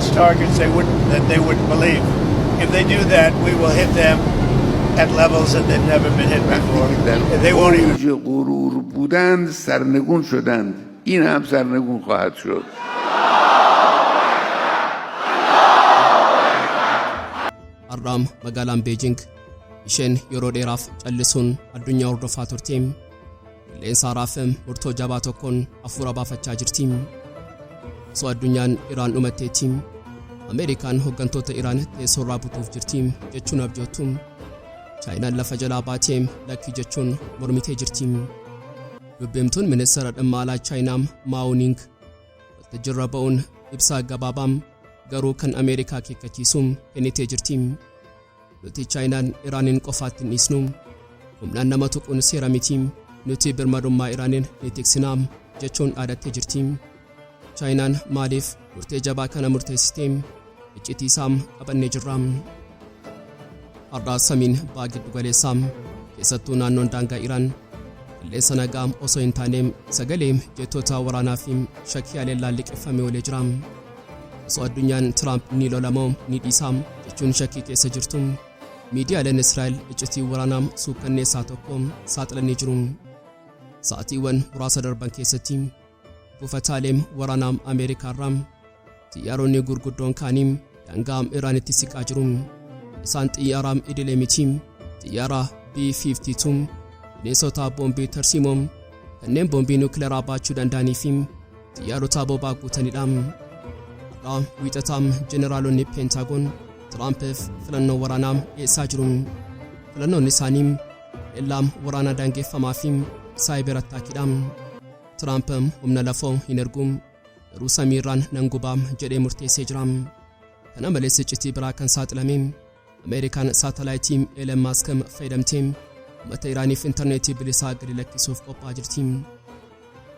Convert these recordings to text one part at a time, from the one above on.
Targets they wouldn't, that they wouldn't believe. If they do that, we will hit them at levels that they've never been hit before. وقتی که در They won't even اوج غرور بودند سرنگون شدند، این هم سرنگون خواهد شد. Har'a magaalaan Beejing isheen yeroo dheeraaf callisuun addunyaa hordofaa turte qilleensa haaraaf murtoo jabaa tokkoon hafuura baafachaa jirti. Osoo addunyaan Iraan dhumatteetti Ameerikaan hooggantoota Iraan teessoorraa butuuf jirti jechuun abjoottu, Chaayinaan lafa jalaa baatee lakkii jechuun mormitee jirti. Dubbiimtuun ministeera dhimma alaa Chaayinaa Mao Ning waltajjiirra ba'uun ibsaa gabaabaam garuu kan Ameerikaa akeekkachiisu kennitee jirti. Nuti Chaayinaan Iraaniin qofaatti hin dhiisnu. Humnaan nama tuquun seera miti. Nuti birmadummaa Iraaniin ni tiksinaa jechuun dhaadattee jirti. Chaayinaan maaliif murtee jabaa kana murteessitee? Iccitii isaa qabannee jirra. Har'a samiin ba'a giddu galeessaa, keessattuu naannoon daangaa Iraan, qilleensa nagaa osoo hin taane sagalee jettoota waraanaa fi shakkii haleellaan liqeeffamee oolee jira. Osoo addunyaan Tiraamp ni lolamoo ni dhiisaa jechuun shakkii keessa jirtu, miidiyaaleen Israa'el iccitii waraanaa suukkanneessaa tokko saaxilanii jiru. Sa'aatiiwwan muraasa darban keessatti buufataalee waraanaa Ameerikaarraa xiyyaaronni gurguddoon kaanii daangaa Iraanitti siqaa jiru. Isaan xiyyaara idilee miti. Xiyyaara B-52 bineensota boombii tarsiimoo kanneen boombii nuukileeraa baachuu danda'anii fi xiyyaarota boba'aa guutanidha. Har'a Wiixataa jeneraalonni Peentaagoon Tiraampiif filannoo waraanaa dhiyeessaa jiru. Filannoon isaanii haleellaa waraanaa daangeffamaa fi cyber attackiidha. Tiraamp humna lafoo hin ergu, garuu samiirraan nan gubaa jedhee murteessee jira. Kana malees iccitii biraa kan saaxilame, Ameerikaan saatalaayitii Elon Musk fayyadamtee uummata Iraaniif intarneetii bilisaa gadi lakkisuuf qophaa'aa jirti.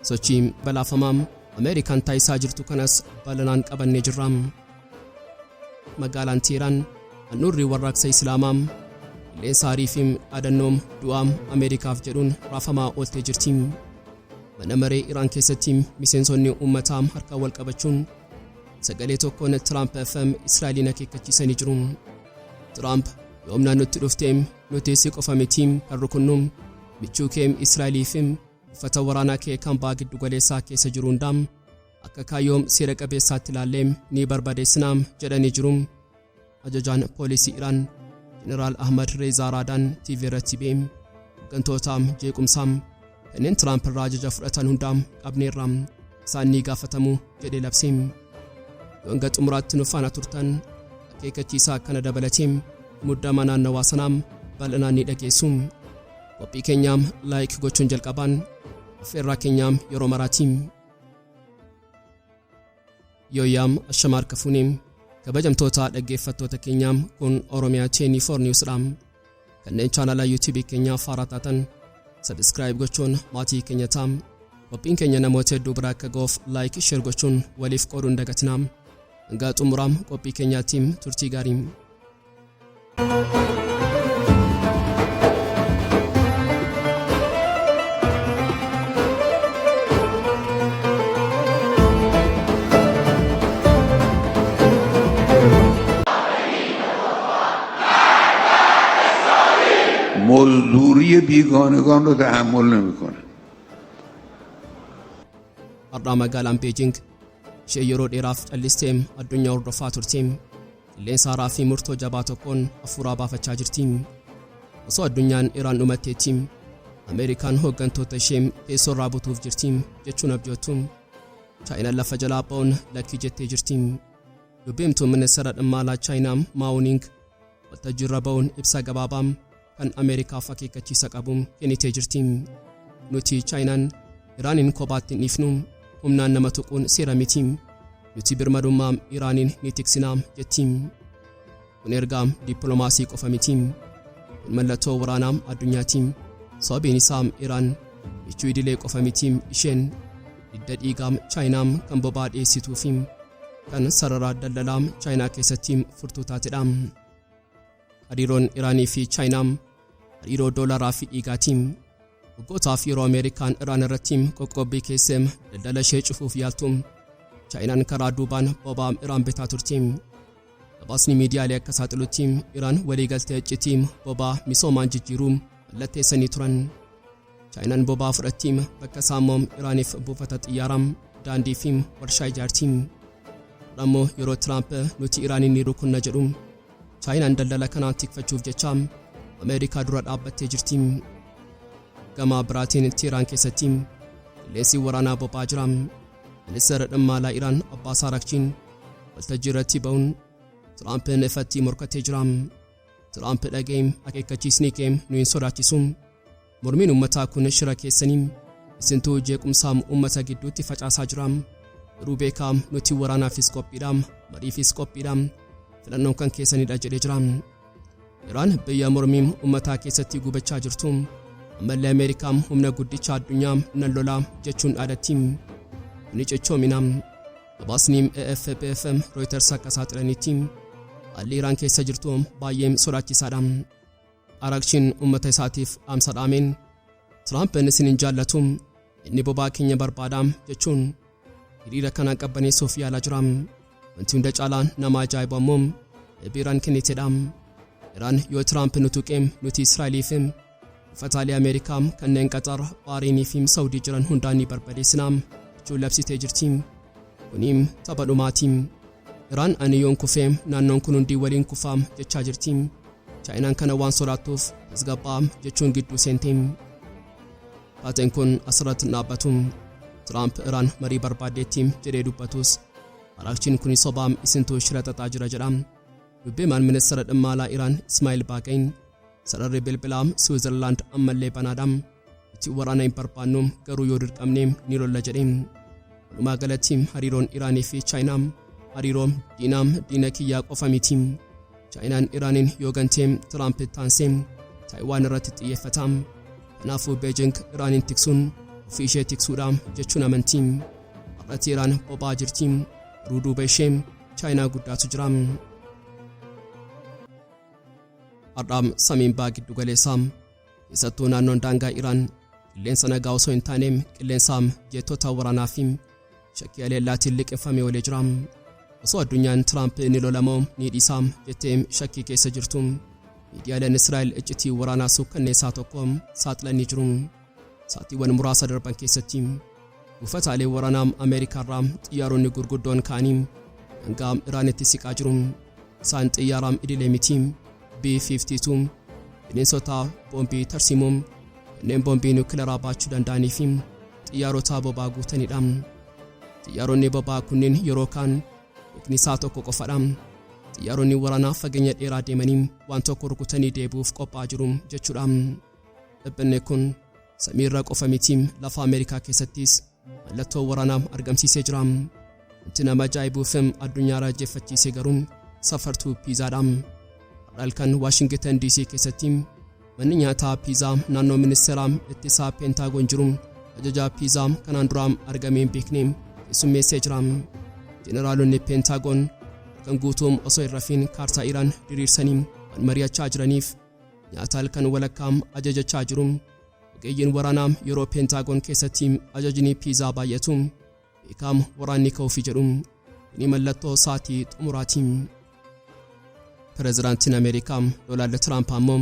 Sochii balaafamaa Ameerikaan taasisaa jirtu kanas bal'inaan qabannee jirra. Magaalaan Teheraan, handhuurri warraaqsa Islaamaa, qilleensa aarii fi dhaadannoo du'aa Ameerikaaf jedhuun raafamaa ooltee jirti. Mana maree Iraan keessatti miseensonni uummataa harka wal qabachuun sagalee tokkoon Tiraamp FM Israa'eliin akeekkachiisanii jiru. Tiraamp, yoo humnaan nutti dhufteem nuti si qofa miti kan rukunnu, michuu kee Israa'elii fi uffata waraanaa kee kan ba'a giddu galeessaa keessa jiru hundaa akka kaayyoo seera qabeessaatti ilaallee ni barbadeessinaa jedhanii jiru. Ajajaan poolisii Iraan Jeneraal Ahmad Reezaa Raadaan TV irratti ba'ee, hooggantoota jeequmsaa kanneen Tiraamp irraa ajaja fudhatan hundaa qabneerra, isaan ni gaafatamu jedhee labse. Yoo hanga xumuraatti nu faana turtan akeekkachiisaa kana dabalatee muddama naannawaa sanaa bal'inaan ni dhageessu. Qophii keenyaam like gochuun jalqabaan affeerraa keenyaam yeroo maraati. Yooyyaam, ashamaa harka fuunee, kabajamtoota dhaggeeffattoota keenyaam, kun Oromiyaa 24 Newsdha. Kanneen chaanala YouTube keenyaa faaraa taatan subscribe gochuun maatii keenya ta'a. Qophiin keenya namoota hedduu bira akka ga'uuf like, share gochuun waliif qooduun dagatinaa. Hanga xumuraam qophii keenyaatti turtii gaarii. مزدوری بیگانگان رو تحمل نمیکنه. Har'aa magaalaan Beejing ishee yeroo dheeraaf callistee addunyaa hordofaa turte qilleensa haaraa fi murtoo jabaa tokkoon hafuuraa baafachaa jirti. Osoo addunyaan Iraan dhumatteetti Ameerikaan hooggantoota ishee teessoorraa butuuf jirti jechuun abjoottu, Chaayinaan lafa jalaa ba'uun lakkii jettee jirti. Dubbiimtuun ministeera dhimma alaa Chaayinaa Mao Ning waltajjiirra ba'uun ibsa gabaabaa kan Ameerikaaf akeekkachiisa qabu kennitee jirti. Nuti Chaayinaan Iraaniin kophaatti hin dhiifnu, humnaan nama tuquun seera miti. Nuti birmadummaa Iraaniin ni tiksinaa jetti. Kun ergaa dippiloomaasii qofa miti. Kun mallattoo waraanaa addunyaati. Sababiin isaa Iraan michuu idilee qofa miti, isheen didda dhiigaa Chaayinaa kan boba'aa dhiyeessituu fi kan sarara daldalaa Chaayinaa keessatti furtuu taatedha. Hariiroon Iraanii fi Chaayinaa hariiroo doolaraa fi dhiigaati. Waggootaaf yeroo Ameerikaan Iraan irratti qoqqobbii keessee daldala ishee cufuuf yaaltu, Chaayinaan karaa duubaan boba'aa Iraan bitaa turte. Gabaasni miidiyaalee akka saaxilutti Iraan waliigaltee iccitii boba'aa misoomaan jijjiiruu mallatteessanii turan. Chaayinaan boba'aa fudhatti, bakka isaa immoo Iraaniif buufata xiyyaaraa, daandii fi warshaa ijaarti. Ammoo yeroo Tiraamp nuti Iraaniin ni rukunna jedhu, Chaayinaan daldala kanaan tikfachuuf jecha Ameerikaa dura dhaabbattee jirti. Gama biraatiin Teheraan keessatti qilleensi waraanaa boba'aa jira. Ministeera dhimma alaa Iraan Abbaas Araakchiin waltajjii irratti ba'uun Tiraampiin ifatti morkatee jira. Tiraamp dhaga'ee, "Akeekkachiisni kee nu hin sodaachisu. Mormiin uummataa kun shira keessanii, isintuu jeequmsaa uummata gidduutti facaasaa jira. Garuu beekaa, nuti waraanaafis qophiidha, mariifis qophiidha. Filannoon kan keessanidha," jedhee jira. Iraan biyya mormii uummataa keessatti gubachaa jirtu ammallee Ameerikaa humna guddicha addunyaa nan lolaa jechuun dhaadatti. Kuni cichoomina. Gabaasni AFP fi Reuters akka saaxilanitti haalli Iraan keessa jirtu baay'ee sodaachisaadha. Araakchiin uummata isaatiif dhaamsa dhaameen, "Tiraampiin isin hin jaallatu, inni boba'aa keenya barbaada," jechuun hiriira kana qabbaneessuuf yaalaa jira. Wanti hunda caalaa nama ajaa'ibu ammoo deebii Iraan kennitedha. Iraan yoo Tiraamp nu tuqee, nuti Israa'eliif buufataalee Ameerikaa kanneen Qaxar, Baariinii fi Saawudii jiran hundaan ni barbadeessina jechuun labsitee jirti. Kuni tapha dhumaati. Iraan ani yoon kufee naannoon kun hundi waliin kufaa jechaa jirti. Chaayinaan kana waan sodaattuuf tasgabbaa jechuun gidduu seente. Taateen kun asirratti hin dhaabbatu. Tiraamp Iraan marii barbaaddeetti jedhee dubbatus, Araakchiin kun sobaa, isintuu shira xaxaa jira jedha. Dubbimaan ministeera dhimma alaa Iraan Ismaa'il Baaqayin, "Sararri bilbilaa Siwiizerlaand ammallee banaadha. Nuti waraana hin barbaannu, garuu yoo dirqamne ni lolla," jedhe. Walumaa galatti hariiroon Iraanii fi Chaayinaa hariiroo diinaa diina kiyyaa qofa miti. Chaayinaan Iraaniin yoo gantee Tiraamp taansee Taayiwaan irratti xiyyeeffata. Kanaafuu Beejing Iraaniin tiksuun ofii ishee tiksuudha jechuun amantii. Har'atti Iraan boba'aa jirti. Garuu duuba ishee Chaayinaa guddaatu jira. Har'aam samiin baha giddu galeessaa, keessattuu naannoon daangaa Iraan, qilleensa nagaa osoo hin taane qilleensa jeettota waraanaa fi shakkii haleellaatiin liqimfamee oolee jira. Osoo addunyaan Tiraamp ni lolamoo ni dhiisaa jettee shakkii keessa jirtu, miidiyaaleen Israa'el iccitii waraanaa suukkanneessaa tokko saaxilanii jiru. Sa'aatiiwwan muraasa darban keessatti buufataalee waraanaa Ameerikaarraa xiyyaaronni gurguddoon ka'anii daangaa Iraanitti siqaa jiru. Isaan xiyyaara idilee miti. B-52 bineensota boombii tarsiimoo kanneen boombii niwukilaraa baachuu danda'anii fi xiyyaarota boba'aa guutanidha. Xiyyaaronni boba'aa kunneen yeroo kaan hiikni isaa tokko qofadha. Xiyyaaronni waraanaa fageenya dheeraa deemanii waan tokko rukutanii deebi'uuf qophaa'aa jiru jechuudha. Dhiphinni kun samiirra qofa miti, lafa Ameerikaa keessattis mallattoo waraanaa argamsiisee jira. Wanti nama ajaa'ibuuf addunyaa raajeffachiise garuu safartuu piizaadha. Har'a halkan Waashingtan DC keessatti manni nyaataa piizaa naannoo ministeera ittisaa Peentaagoon jiru ajajaa piizaa kanaan dura argamee hin beekne keessummeessee jira. Jeneraalonni Peentaagoon halkan guutuu osoo hin rafiin kaartaa Iraan diriirsanii waan mari'achaa jiraniif nyaata halkan walakkaa ajajachaa jiru. Ogeeyyiin waraanaa yeroo Peentaagoon keessatti ajajni piizaa baay'atu beekaam waraanni ka'uufi jedhu. Kuni mallattoo sa'aatii xumuraati. Pireezidaantiin Ameerikaa Doonaald Tiraamp ammoo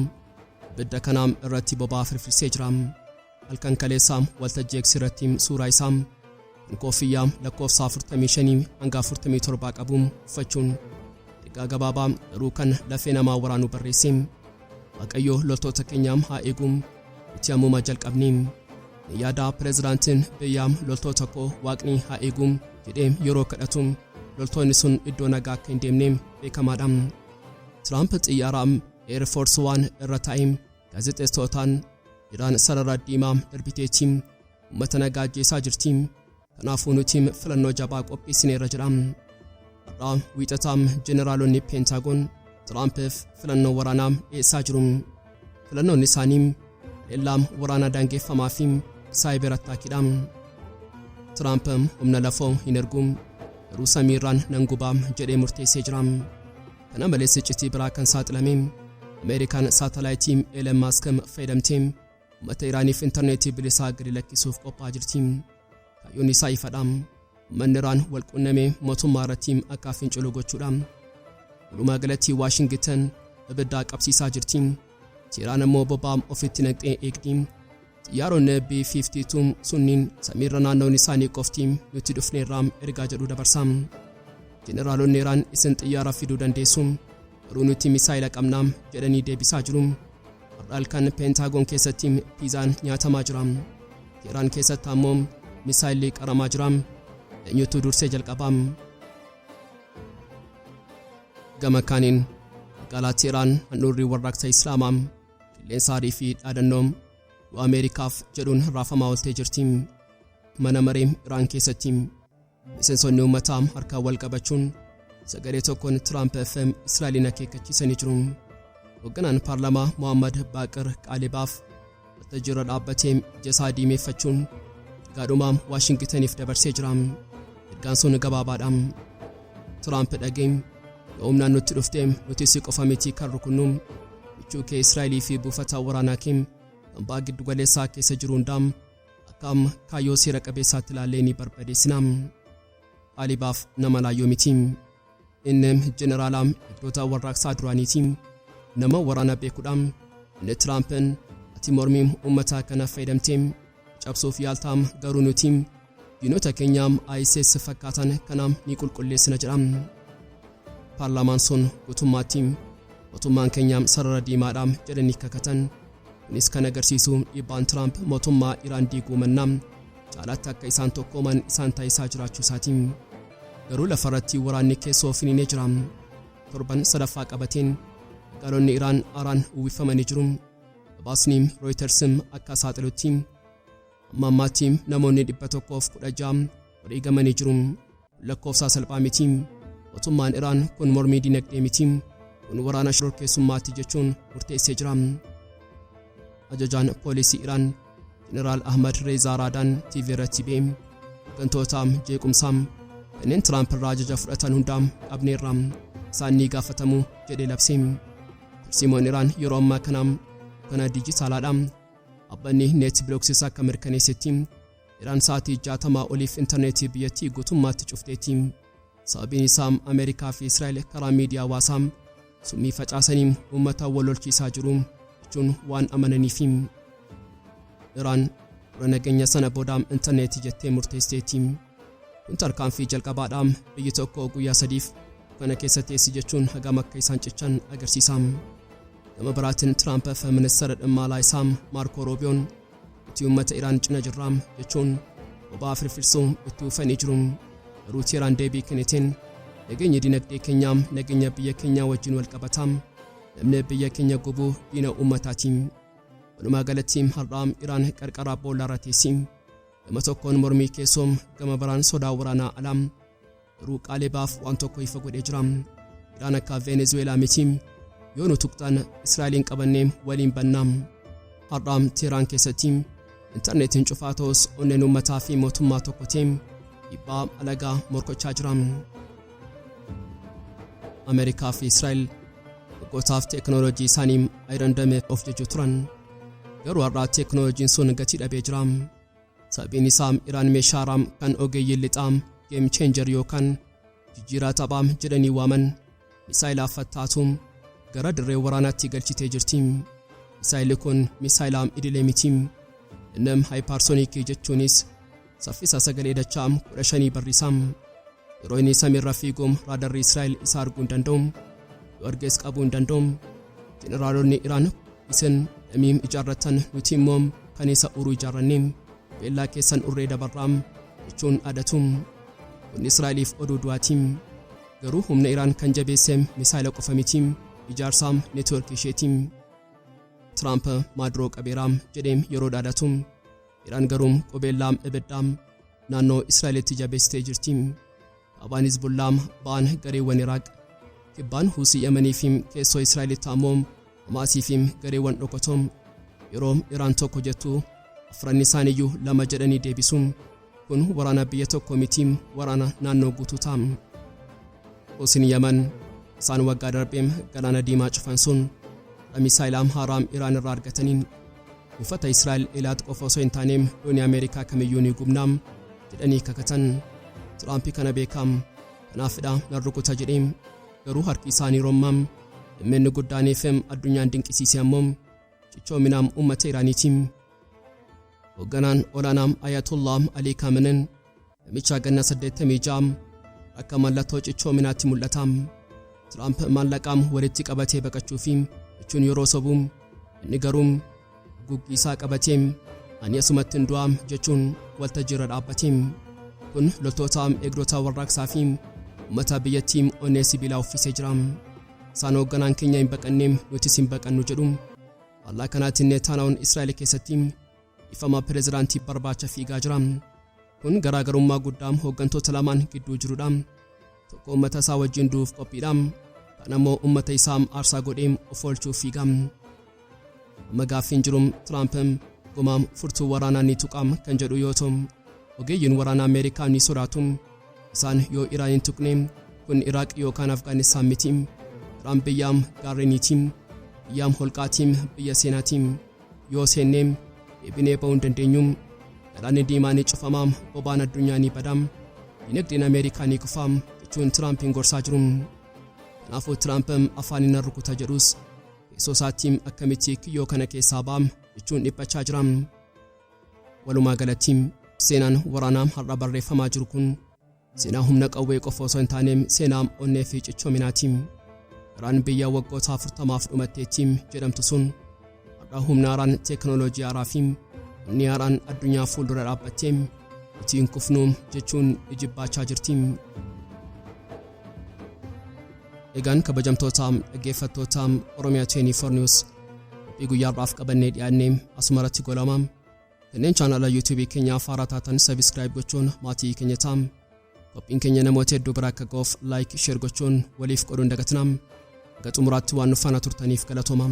ibidda kanaa irratti boba'aa firfirsee jira. Halkan kaleessaa waltajjii X irratti suuraa isaa kan koofiyyaa lakkoofsa 45 hanga 47 qabu uffachuun ergaa gabaabaa garuu kan lafee namaa waraanuu barreesse. "Waaqayyo loltoota keenyaa haa eegu, nuti ammuma jalqabne." Ni yaada, pireezidaantiin biyyaa loltoota koo Waaqni haa eegu jedhee yeroo kadhatu loltoonni sun iddoo nagaa akka hin deemne beekamaadha. Tiraamp xiyyaara Air Force One irra taa'ee gaazexeessitootaan, "Iraan sarara diimaa darbiteetti, uummata nagaa ajjeesaa jirti. Kanaafuu nuti filannoo jabaa qopheessineerra," jedha. Har'a Wiixataa jeneraalonni Peentaagoon Tiraampiif filannoo waraanaa dhiyeessaa jiru. Filannoon isaanii haleellaa waraanaa daangeffamaa fi cyber attackiidha. Tiraamp humna lafoo hin ergu, garuu samiirraan nan gubaa jedhee murteessee jira. Kana malees iccitii biraa kan saaxilame, Ameerikaan saatalaayitii Elon Musk fayyadamtee uummata Iraaniif intarneetii bilisaa gadi lakkisuuf qophaa'aa jirti. Kaayyoon isaa ifadha. Uummanni Iraan wal qunnamee mootummaa irratti akka fincilu gochuudha. Walumaa galatti Waashingitan ibiddaa qabsiisaa jirti. Teheraan ammoo boba'aa ofitti naqxee eegdi. Xiyyaaronni B-52 sunniin samiirra naanna'uun isaanii qofti nuti dhufneerraa ergaa jedhu dabarsa. Jeneraalonni Iraan isin xiyyaara fiduu dandeessu, garuu nuti misaayila qabnaa jedhanii deebisaa jiru. Har'a halkan Peentaagoon keessatti piizaan nyaatamaa jira. Teheraan keessatti ammoo misaayilli qaramaa jira. Eenyutu dursee jalqabaa? Gama kaaniin magaalaa Teheraan handhuurri warraaqsa Islaamaa qilleensa aarii fi dhaadannoo du'a Ameerikaaf jedhuun raafamaa ooltee jirti. Mana maree Iraan keessatti miseensonni uummataa harkaan wal qabachuun sagalee tokkoon Tiraamp FM Israa'eliin akeekkachiisanii jiru. Hoogganaan paarlaamaa Mohammad Baaqir Qaalibaaf waltajjiirra dhaabbatee ija isaa diimeeffachuun ergaadhuma Waashingitaniif dabarsee jira. Ergaan sun gabaabaadha. Tiraamp dhagee, yoo humnaan nutti dhuftee nuti si qofa miti kan rukunnu, michuu kee Israa'elii fi buufata waraanaa kee kan ba'a giddu galeessaa keessa jiru hundaa akkam kaayyoo seera qabeessaatti ilaallee ni barbadeessina. Qaalibaaf nama laayyoo miti. Inni jeneraalaa eegdota warraaqsaa duraaniiti. Nama waraana beekudha. Inni Tiraampiin ati mormii uummata kana fayyadamtee cabsuuf yaaltaa, garuu nuti diinota keenya ISIS fakkaatan kana ni qulqulleessina jedha. Paarlaamaan sun guutummaatti mootummaan keenya sarara diimaadha jedhanii kakatan. Kunis kan agarsiisu dhiibbaan Tiraamp mootummaa Iraan diiguu mannaa caalaatti akka isaan tokkooman isaan taasisaa jiraachuu isaati. Garuu lafarratti waraanni keessoo finiinee jira. Torban sadaffaa qabateen magaalonni Iraan aaraan uwwifamanii jiru. Gabaasni Reuters akka saaxilutti amma ammaatti namoonni 116 wareegamanii jiru. Lakkoofsa salphaa miti. Mootummaan Iraan kun mormii dinagdee miti, kun waraana shororkeessummaatti jechuun murteessee jira. Ajajaan poolisii Iraan Jeneraal Ahmad Reezaa Raadaan TV irratti ba'e hooggantoota jeequmsaa kanneen Tiraamp irraa ajaja fudhatan hundaa qabneerra, isaan ni gaafatamu jedhee labse. Tarsiimoon Iraan yeroo ammaa kana kana dijitaalaadha. Dhaabbanni NetBlocks akka mirkaneessetti Iraan sa'aatii 60 oliif intarneetii biyyattii guutummaatti cufteetti. Sababiin isaa Ameerikaa fi Israa'el karaa miidiyaa hawaasaa summii facaasanii uummata wal lolchiisaa jiru jechuun waan amananiifi. Iraan dura nageenya sana booda intarneetii jettee murteessiteetti. Kun tarkaanfii jalqabaadha, biyyi tokko guyyaa 3f kana keessa teessi jechuun hagam akka isaan cichan agarsiisa. Gama biraatiin Tiraamp fi ministeera dhimma alaa isaa Maarkoo Roobiyoon nuti uummata Iraan cina jirra jechuun boba'aa firfirsuu itti ufanii jiru. Garuu Teheraan deebii kenniteen nageenyi dinagdee keenyaa nageenya biyya keenyaa wajjin wal qabata. Namni biyya keenya gubuu diina uummataati. Walumaa galatti har'aa Iraan qarqara boollaarra teessi. Gama tokkoon mormii keessoo, gama biraan sodaa waraanaa alaa. Garuu Qaalibaaf waan tokko ifa godhee jira. Iraan akka Venezuelaa miti. Yoo nu tuqxan Israa'eliin qabannee waliin bannaa. Har'aa Teheraan keessatti intarneetiin cufaa ta'us onneen uummataa fi mootummaa tokko ta'e dhiibbaa alagaa morkochaa jira. Ameerikaa fi Israa'el waggootaaf teekinooloojii isaanii Iron Dome of jajuu turan. Garuu har'aa teekinooloojiin sun gatii dhabee jira. Sababiin isaa Iraan meeshaa haaraa kan ogeeyyiin lixaa game changer yookaan jijjiiraa taphaa jedhanii waaman, misaayila fattaatu, gara dirree waraanaatti galchitee jirti. Misaayilli kun misaayila idilee miti. Inni hypersonic jechuunis saffisa sagalee dachaa 15 barrisa. Yeroo inni samiirra fiigu raadarri Israa'el isa arguu hin danda'u. Yoo argees qabuu hin danda'u. Jeneraalonni Iraan isin damii ijaarratan, nuti immoo kan isa uruu ijaarranne, beellaa keessan urree dabarraa jechuun dhaadatu. Kun Israa'eliif oduu du'aati. Garuu humna Iraan kan jabeesse misaayila qofa miti, ijaarsa neetwoorkii isheeti. Tiraamp Maaduroo qabeera jedhee yeroo dhaadatu, Iraan garuu qubeellaa ibiddaa naannoo Israa'elitti jabeessitee jirti. Kaabaan Hizbullaa, ba'aan gareewwan Iraaq, kibbaan Huusii Yemanii fi keessoo Israa'elitti ammoo Hamaasii fi gareewwan dhokatoo yeroo Iraan tokko jettu afran isaaniiyyuu lama jedhanii deebisu. Kun waraana biyya tokko miti, waraana naannoo guutuu ta'a. Huusiin Yemen isaan waggaa darbee galaana diimaa cufan sun misaayila haaraa Iraan irraa argataniin buufata Israa'el Elaat qofa osoo hin taane doonii Ameerikaa kamiyyuu ni gubnaa jedhanii kakatan. Tiraamp kana beekaam. Kanaafidha nan rukuta jedhee, garuu harki isaanii rommaam. Dhimmi guddaaniif addunyaan dinqisiise ammoo cichoominaam uummata Iraaniiti. Hoogganaan olaanaa Ayatollah Alii Kaaminen namicha ganna 86 akka mallattoo cichoominaatti mul'ata. Tiraamp maallaqaam walitti qabatee baqachuufi jechuun yeroo sobu, inni garuu haguuggii isaa qabatee "Ani asumatti hin du'aam" jechuun waltajjiirra dhaabbate. Kun loltoota eegdota warraaqsaa fi uummata biyyattii onnee sibiilaa uffisee jira. Isaan "Hoogganaan keenya hin baqanneem, nutis hin baqannu" jedhu. Faallaa kanaatiin Neetaanaawun Israa'el keessatti ifama pireezidaantii barbaacha fiigaa jira. Kun garaagarummaa guddaa hooggantoota lamaan gidduu jirudha. Tokko uummata isaa wajjin du'uuf qophiidha. Kaan ammoo uummata isaa aarsaa godhee of oolchuuf fiiga. Amma gaaffiin jiru Tiraamp gumaam furtuu waraanaa ni tuqaam kan jedhu yoo ta'u, ogeeyyiin waraanaa Ameerikaa ni sodaatu. Isaan yoo Iraan hin tuqne kun Iraaq yookaan Afgaanistaan miti. Iraan biyyaam gaarreeniiti, biyyaam holqaatiin, biyya seenaatiin. Yoo seennee deebinee ba'uu hin dandeenyu. Galaanni Diimaa ni cufamaa, boba'aan addunyaa ni badaam, dinagdeen Ameerikaa ni kufaam jechuun Tiraampiin gorsaa jiru. Kanaafuu Tiraamp afaan hin rukuta jedhus, keessoo isaatti akkamitti kiyyoo kana keessaa ba'am jechuun dhiphachaa jira. Walumaa galatti seenaan waraanaa har'a barreeffamaa jiru kun seenaa humna qawwee qofa osoo hin taane seenaa onnee fi cichoominaati. Iraan biyya waggoota 40f dhumatteetti jedhamtu sun har'a humna haaraan, teekinooloojii haaraa fi onnee haaraan addunyaa fuuldura dhaabbattee "Nuti hin kufnu" jechuun ijibbaachaa jirti. Egaan kabajamtoota dhaggeeffattoota Oromiyaa 24 News, qophii guyyaa har'aaf qabannee dhiyaannee asuma irratti golama. Kanneen chaanala YouTube keenyaa haaraa taatan subscribe gochuun maatii keenya ta'a. Qophiin keenya namoota hedduu bira akka ga'uuf like, share gochuun waliif qooduu hin dagatinaa. Hanga xumuraatti waan nu faana turtaniif galatooma.